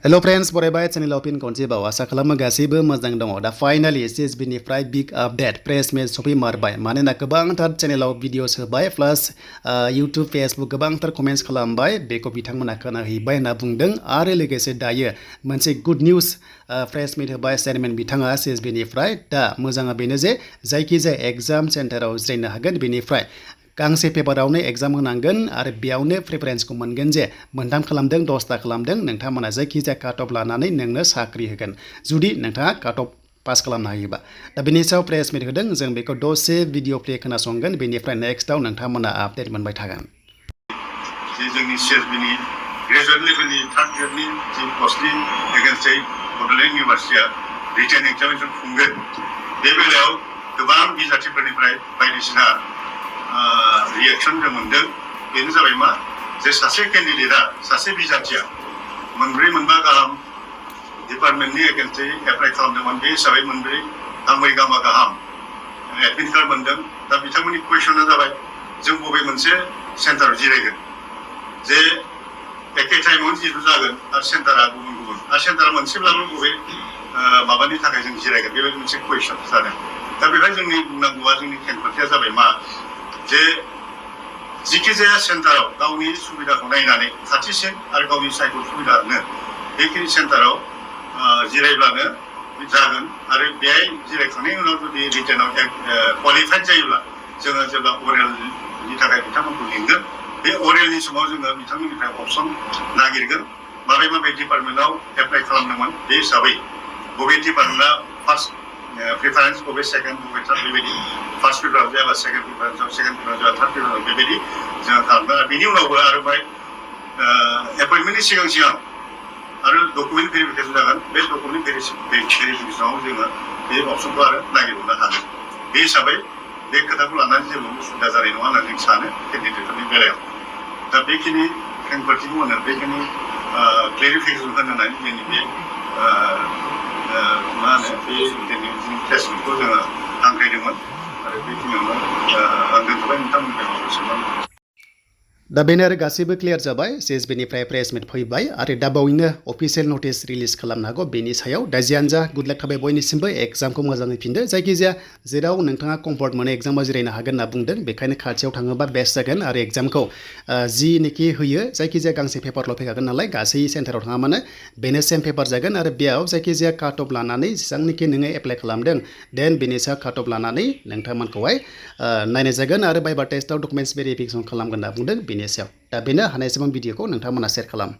Hello friends, बरायबाय चेनेलाव फिन खनसेबाव आसा खालामो गासैबो मोजां दङ। दा फाइनालि CSB निफ्राय बिग आपडेट प्रेस मेल सफैमारबाय। मानोना गोबांथार चेनेलाव भिडिअस होबाय प्लास YouTube फेसबुक गोबांथार कमेन्ट्स खालामबाय बेखौ बिथांमोना खोनाहैबाय होनना बुंदों आरो लोगोसे दायो मोनसे गुड निउज प्रेस मिट होबाय चेयारमेन बिथाङा CSB निफ्राय। दा मोजाङा बेनो जे जायखिजाया एग्जाम सेन्टाराव जिरायनो हागोन बेनिफ्राय गांसे पेपारावनो एग्जाम होनांगोन आरो बेयावनो प्रेफारेन्सखौ मोनगोन जे मोनथाम खालामदों 10टा खालामदों नोंथांमोना जायखिजाया काट अफ लानानै नोंनो साख्रि होगोन जुदि नोंथाङा काट अफ पास खालामनो हायोबा। दा बेनि सायाव प्रेस मिट होदों जों बेखौ दसे भिडिअ प्ले खोनासंगोन बेनिफ्राय नेक्स्टआव नोंथांमोना आपडेट मोनबाय थागोन। जोंनि CSB नि ग्रेजुवेट लेभेलनि थार्ड ग्रेडनि जि पस्टनि भेकेन्सि बड'लेण्ड इउनिभारसिटिया रिटेन एग्जामिनेसन खुंगोन। बे बेलायाव गोबां बिजाथिफोरनिफ्राय बायदिसिना रिएक्शन जों मोनदों। बेनो जाबाय मा जे सासे केन्डिडेटआ सासे बिजाथिया मोनब्रै मोनबा गाहाम डिपार्टमेन्टनि एगेन्स्टै एप्लाइ खालामदोंमोन। बे हिसाबै मोनब्रै गांब्रै गांबा गाहाम एडमिट कार्ड मोनदों। दा बिथांमोननि कुइसना जाबाय जों बबे मोनसे सेन्टाराव जिरायगोन जे एखे टाइमावनो जिहेतु जागोन आरो सेन्टारा गुबुन गुबुन आरो सेन्टारा मोनसेब्लाबो बबे माबानि थाखाय जों जिरायगोन बेबायदि मोनसे कुइसन जादों। दा बेवहाय जोंनि बुंनांगौआ जोंनि खेंफोरथिया जाबाय मा जे जिखिजाया सेन्टाराव गावनि सुबिदाखौ नायनानै खाथिसिन आरो गावनि सायख' सुबिदानो बेखिनि सेन्टाराव जिरायब्लानो जागोन आरो बेहाय जिरायखांनायनि उनाव जुदि रिटेनाव क्वालिफाइड जायोब्ला जोङो जेब्ला अरेलनि थाखाय बिथांमोनखौ लिंगोन बे अरेलनि समाव जोङो बिथांमोननिफ्राय अपसन नागिरगोन माबे माबे डिपार्टमेन्टआव एप्लाइ खालामदोंमोन बे हिसाबै बबे डिपार्टमेन्टआ फार्स्ट प्रिफारेन्स बबे सेकेन्ड बबे थार्ड बेबायदि फार्स्ट प्रिफारेन्स जायाबा सेकेन्ड प्रिफारेन्सआव सेकेन्ड प्रिफारेन्स जाबा थार्ड प्रिफारेन्सआव बेबायदि जोङो खालामगोन आरो बेनि उनावबो आरो बाय एपइन्टमेन्टनि सिगां सिगां आरो डकुमेन्ट भेरिफिकेसन जागोन। बे डकुमेन्ट भेरिफिकेसनाव जोङो बे अपसनखौ आरो नागिरबावनो हागोन। बे हिसाबै बे खोथाखौ लानानै जेबो उसुबिदा जानाय नङा होननानै जों सानो केन्डिडेटफोरनि बेलायाव। दा बेखिनि खेंफोरथिखौ होनो बेखिनि क्लेरिफिकेसन होनो होननानै जोंनि बे मा होनो बे जोंनि प्लेसमेन्टखौ जोङो हांख्रायदोंमोन आरो बेखिनियावनो आं दोनथ'बाय नोंथांमोननिफ्राय माबा सोंनांगौ। दा बेनो आरो गासैबो क्लियार जाबाय CSB निफ्राय प्रेस मिट फैबाय आरो दा बावैनो अफिसियेल नटिस रिलिज खालामनो हागौ बेनि सायाव। दा जियानो जा गुड लाक थाबाय बयनिसिमबो एग्जामखौ मोजाङै फिनदो। जायखिजाया जेराव नोंथाङा कम्फर्ट मोनो एग्जामाव जिरायनो हागोन होनना बुंदों बेखायनो खाथियाव थाङोबा बेस्ट जागोन आरो एग्जामखौ जिनिखि होयो जायखिजाया गांसे पेपारल' फैखागोन नालाय गासै सेन्टाराव थाङा मानो बेनो सेम पेपार जागोन आरो बेयाव जायखिजाया काट अफ लानानै जेसेबांनिखि नोङो एप्लाइ खालामदों देन बेनि सायाव काट अफ लानानै नोंथांमोनखौहाय नायनाय जागोन आरो बाइबा टेस्टआव डकुमेन्टस भेरिफिकेसन खालामगोन होनना बुंदों बेनि सायाव। दा बेनो हानायसेबां भिडिअखौ नोंथांमोना शेयार खालाम।